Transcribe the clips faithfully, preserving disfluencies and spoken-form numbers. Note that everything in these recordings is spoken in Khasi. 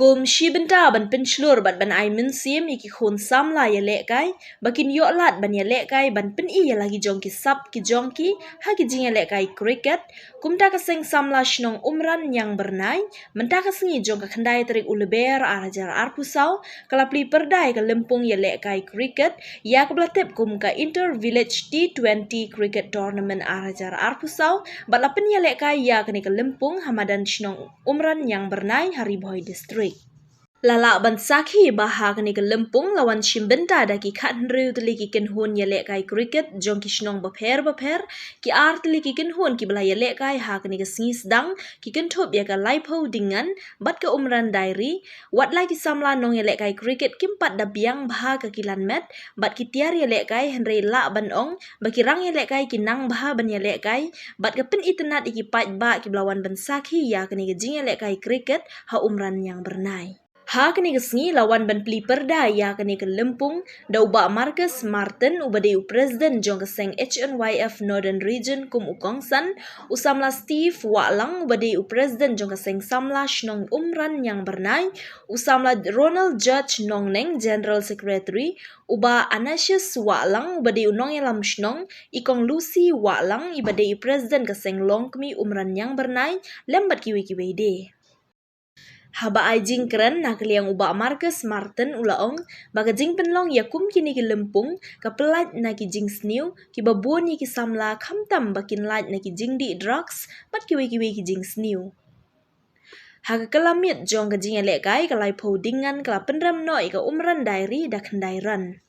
Kum shi bynta ban pynshlur bad ban ai mynsiem ïa ki khun samla ïalehkai ba kin ïoh lad ban ïalehkai ban pyni ïa la ki jong ki sap ki jong ki ha ki jingïalehkai cricket, kumta ka seng samla shnong Umran Niang Byrnai mynta ka sngi jong ka khyndai tarik u Lber ar hajar arphew saw ka la plie pyrda ïa ka lympung ïalehkai cricket ïa kaba la tip kum ka Inter Village T twenty Cricket Tournament ar hajar arphew saw bad la pynïalehkai ïa kane ka lympung ha madan shnong Umran Niang Byrnai ha Ri Bhoi District. La lah ban sakhi ba ha kane ka lympung la wan shim bynta da ki khathynriew tylli ki kynhun ïalehkai cricket jong ki shnong bapher bapher, ki ar tylli ki kynhun kiba la ïalehkai ha kane ka sngi sdang ki kynthup ïa ka Laiphew Dingngan bad ka Umran Diary. Wat la ki samla nongïalehkai cricket kim pat da biang bha ka kilan met bad ki tiar ïalehkai, hynrei lah ban ong ba ki rang ïalehkai ki nang bha ban ïalehkai bad ka pynitynnad ïa ki paidbah kiba la wan ban sakhi ïa kane ka jingïalehkai cricket ha Umran Niang Byrnai. Ha kane ka sngi la wan ban plie pyrda ïa kane ka lympung da u Bah Marcus Martin uba dei u President jong ka seng H N Y F Northern Region kum u kongsan, u samla Steve Wahlang uba dei u President jong ka seng samla shnong Umran Niang Byrnai, u samla Ronald Judge Nongneng, General Secretary, u Bah Anasius Wahlang uba dei u nongïalam shnong, i kong Lucy Wahlang iba dei i President ka seng Longkmie Umran Niang Byrnai, lem bad kiwei kiwei de. Haba ai jingkren na ka liang u Bah Marcus Martin u la ong ba ka jingpynlong ïa kum kine ki lympung ka pyllait na ki jingsniew kiba bun ïa ki samla, khamtam ba kin lait na ki jingdih drugs bad kiwei kiwei ki jingsniew. Ha ka kylla miet jong ka jingïalehkai, ka Laiphew Dingngan ka la pynrem noh ïa ka Umran Diary da khyndai run.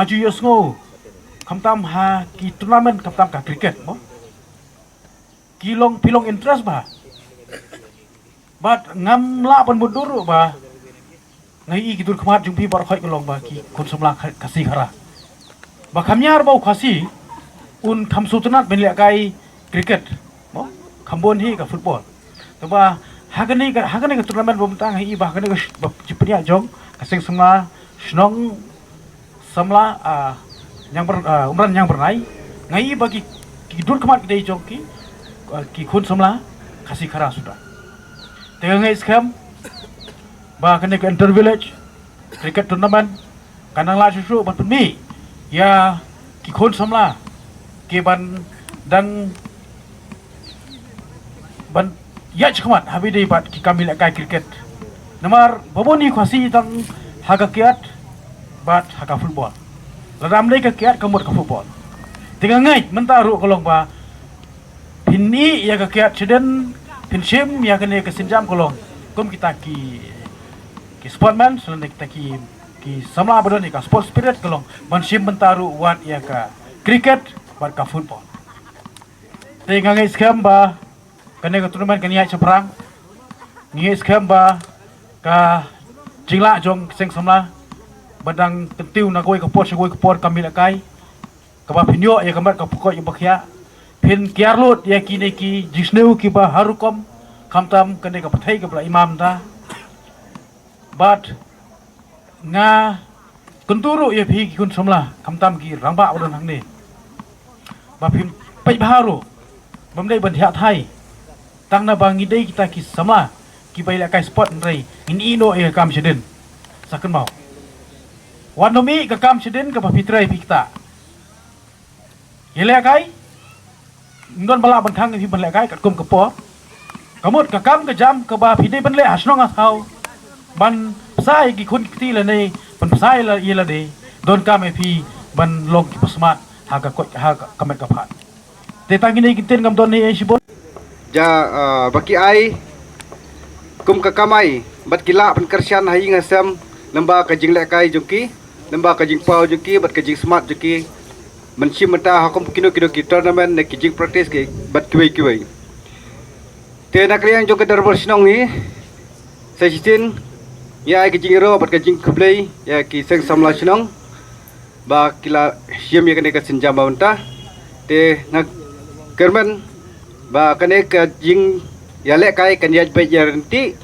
Nga ju ïohsngew khamtam ha ki tournament khamtam ka cricket mo. Ki long, phi long interest bha. Bad ngam lah ban mutdur ba nga i ki dur khmat jong phi baroh khoit ka long ba ki khun samla Khasi Khara. Ba kham ïar ba u Khasi un kham sngewtynnat ban lehkai cricket mo, kham bun hi ka football. Te ba ha kane ka, ha kane ka tournament ba mynta nga i ba ha kane ka sh-, ba jingpynïaid jong ka seng samla Shnong samla, ah, Umran, Umran Nyangbyrnai, nga i ba ki, ki dur khmat ki dei jong ki, ah, ki khun samla Khasi Khara suda. Te nga ngeit skhem ba kane ka inter village cricket tournament kan nang lah shuh shuh ban pynmih ïa ki khun samla ki ban dang ban ïaid shakhmat ha ba ïadei bad ki kam ïalehkai cricket. Namar ba bun hi Khasi tang ha ka kiad bad ha ka football. Lada ym dei ka kiad ka mut ka football. Te nga ngeit mynta ruh ka long ba phin ïoh ïa ka kiad shadien, phin shim ïa kane ka sienjam ka long kum kita ki, ki sportmen, shalane kita ki, ki samla ba don ïa ka sport spirit ka long ban shim mynta ruh wat ïa ka cricket bad ka football. Te nga ngeit skhem ba kane ka tournament kan ïaid shaphrang. Nga ngeit skhem ba ka jinglah jong ki seng samla ba dang kyntiew na kawei ka por sha kawei ka por, kam ïalehkai, kaba phin ïoh ïa ka met ka pyrkhat ïa bakhiah, phin kiar lut ïa kine ki jingsniew kiba har rukom, khamtam kane ka pyrthei kaba la imam da. Bad nga kyntu ruh ïa phi ki khun samla, khamtam ki rangbah ba don hangne, ba phin peit bha ruh, bym dei ban thiah thai tang naba ngi dei kita ki samla kiba ïalehkai sport, hynrei ngin ïeh noh ïa ka kam shadien. Sa kynmaw, wat nym ïeh ka kam shadien kaba phi trei phi ktah. Ïalehkai, ym don ba lah ban khang ïa phi ban lehkai katkum ka por. Ka mut ka kam ka jam kaba phi dei ban leh ha shnong ha thaw, ban bsa ïa ki khun ki kti lane ban bsa ïa la, ïa lade, donkam ïa phi ban long kiba smat ha ka koit, ha ka, ka met ka phad. Te tang kine ki ktien, ngam don ei ei shibun. Ja, ah, ba ki ai kum ka kamai bad ki lah ban kyrshan ha ïing ha sem lyngba ka jinglehkai jong ki, lyngba ka jingpaw jong ki bad ka jingsmat jong ki, ban shim bynta ha kum kino kino ki tournament ne ki jingpractice ki bad kiwei kiwei. Te na ka liang jong ka dorbar shnong hi, sa shisien ngi ai ka jingïaroh bad ka jingkhublei ïa ki seng samla shnong ba ki la shim ïa kane ka sienjam ba mynta. Te nga kyrmen ba kane ka jingïalehkai kan ïaid beit ïaid ryntih.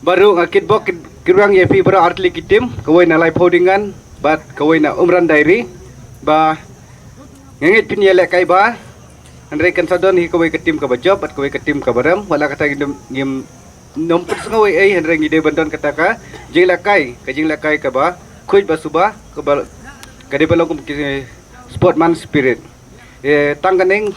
Baroh nga kitbok kit, kit rwang ïa phi baroh artylli ki team, kawei na Laiphaw Diengan bad kawei na Umran Diary, ba nga ngeit phin ïalehkai bha. Hynrei kan sa don hi kawei ka team kaba jop bad kawei ka team kaba rem, wat la katta ngim, ngim nym pynsngew ei ei, hynrei ngi dei ban don kata ka jinglehkai, ka jinglehkai kaba khuid ba suba, kaba ka dei ban long kum ki sportsman spirit. Eh, tang kane